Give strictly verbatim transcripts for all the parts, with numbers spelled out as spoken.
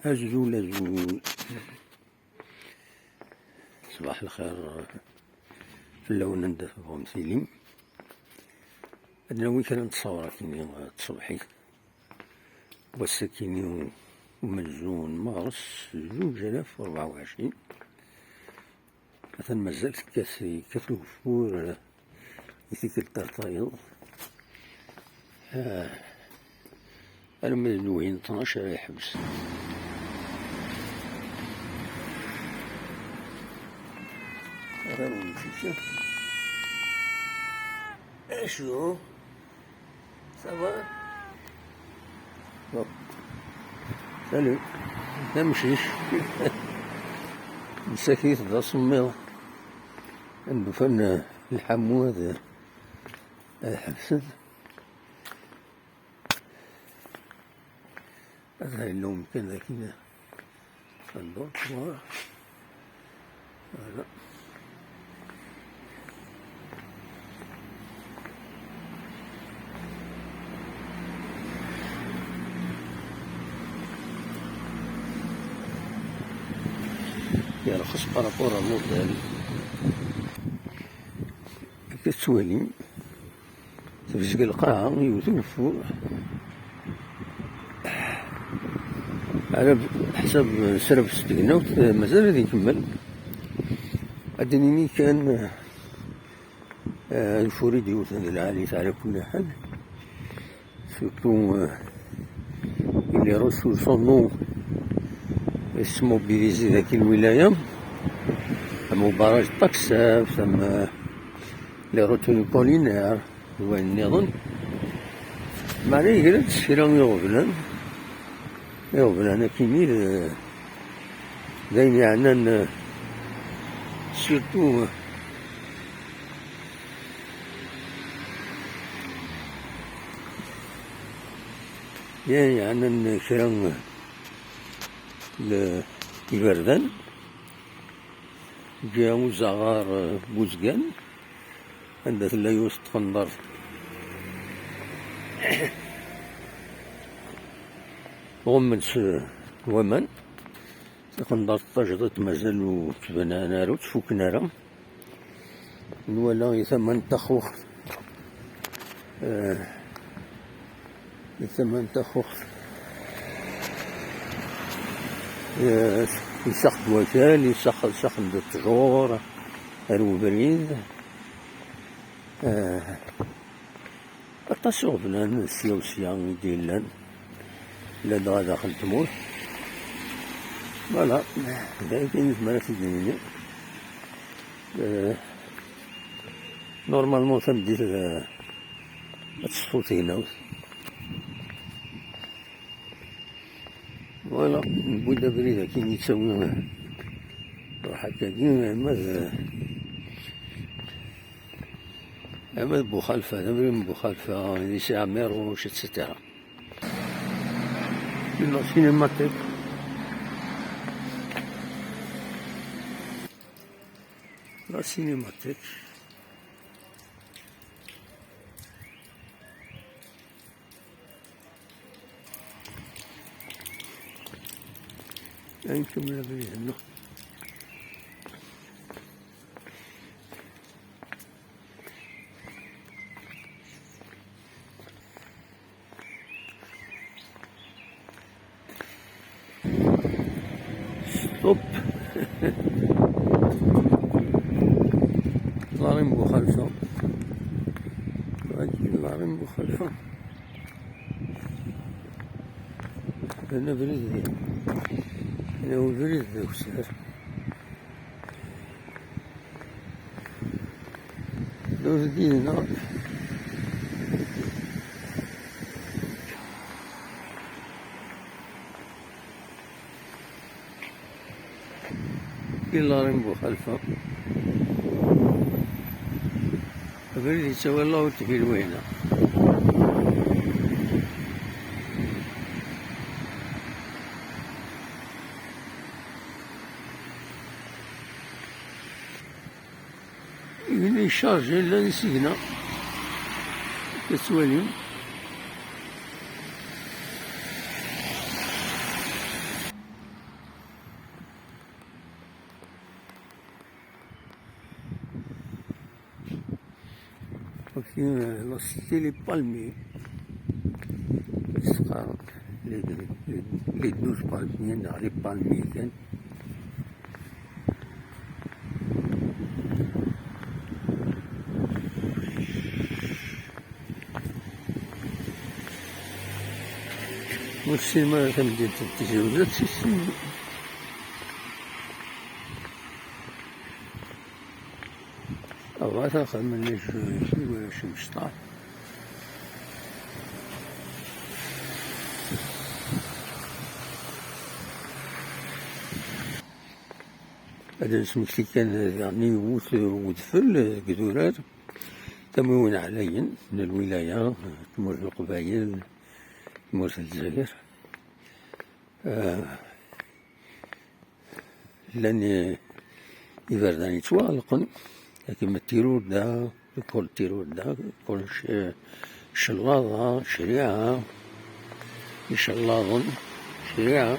Azul, azul. Ṣbaḥ lxir fell-awen anda tebɣum tilim. Ad nawi kra n ttṣawṛat-nni, eh, tṣebḥit. Wass-akini umenzu n Mars zuǧ alaf u rebɛa u ɛecrin. Atan mazal tekkat, yekkat ugeffur, eh, i tikkelt ar tayeḍ. Ah, arma d lewhi n tnac ara yeḥbes. Ara wen-d-fkeɣ. Acu? Ça va? Bon. Salut. D amcic. Msakit d asemmiḍ. Anda ufan, eh, lḥamu ad, ad ḥebsen. Ad yella umkan dakin. Voilà. Yerxes par rapport à l'hôtel. Akka tettwalim. Tebzeg lqaɛa, yewwet ugeffur. Ala ḥsab sref s tegnawt, mazal ad ikemmel. Ad d-nini kan, eh, ageffur i d-yewwten d lɛali, teɛla kulli ḥal. Surtout, eh, il est ressourçant, nous, et se mobiliser avec une wilaya, am barrage de Taxsaf, am, eh, les retenues collinaires, d wayen nniḍen. Meɛna yegla-d s kra iɣeblan, iɣeblan akkin d, d ayen yeɛnan, surtout, d ayen yeɛnan kra n iberdan. Ǧǧiɣ uzaɣar, eh, n uzgan, anda tella yiwet n tqendart. Ɣummen s, eh, waman. Taqendart tajdiṭ mazal ur tt-bnan ara, ur tt-fuken ara. Nwala i tama n Taxuxt. Eh, di tama n Taxuxt. Eh, isax-d wakal, isax, isaxen-d ttjur ar ubrid. Eh, aṭas iɣeblan sya u sya i d-yellan, ladɣa daxel tmurt. Voilà, d ayen kan i nezmer ad t-id-nini. Eh, normalement, tameddit, eh, ad teṣfu tegnawt. Voilà, newwi-d abrid akin yettawi, eh, ruḥ akkagi, ama d, ama d Buxalfa, d abrid n Buxalfa, di Si Ɛmiruc, et cetera. La cinémathèque. La cinémathèque. Ay, comme la vie, non. Stop. Larim Buxalfa. Wagi Larim Buxalfa. Ana abrid, ana ubrid d akessar. Ur d-yenna. Di Larim Buxalfa. Abrid yettawala ur tbil wihna. Yella yeccarji, llan isigna. Tettwalim. Aussi, euh, la cité les palmiers. Ils sont les, les, les douze palmiers, dans les palmiers, hein. Aussi, moi, j'aime bien cette petite chose. Ṛebɛa axxam-nni s imecṭaḥ. Ad nesmekti kan daɣen yiwet n udfel deg idurar, tamiwin ɛlayen n lwilaya, tmurt n Leqbayel, tmurt n Lezzayer. Ah, llan, eh, iberdan yettwaɣelqen, akken ma d tirurda, kul tirurda, kul c-, ccellaḍa, criɛa, icellaḍen, criɛa.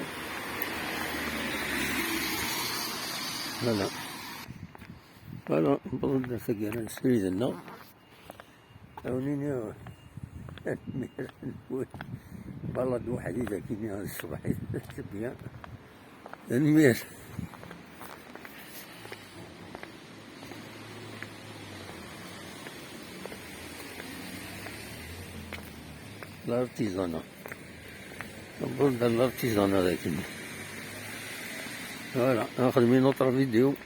Voilà. Voilà, newweḍ-d ɣer taggara n srid-nneɣ. Awen-iniɣ tanemmirt-nwen. Balad weḥd-i dagi-nni ṣṣbeḥ-is, c'est bien. Tanemmirt. L'artisanat. Newweḍ-d ɣer l'artisanat dagi-nni. Voilà, nxeddem une autre vidéo.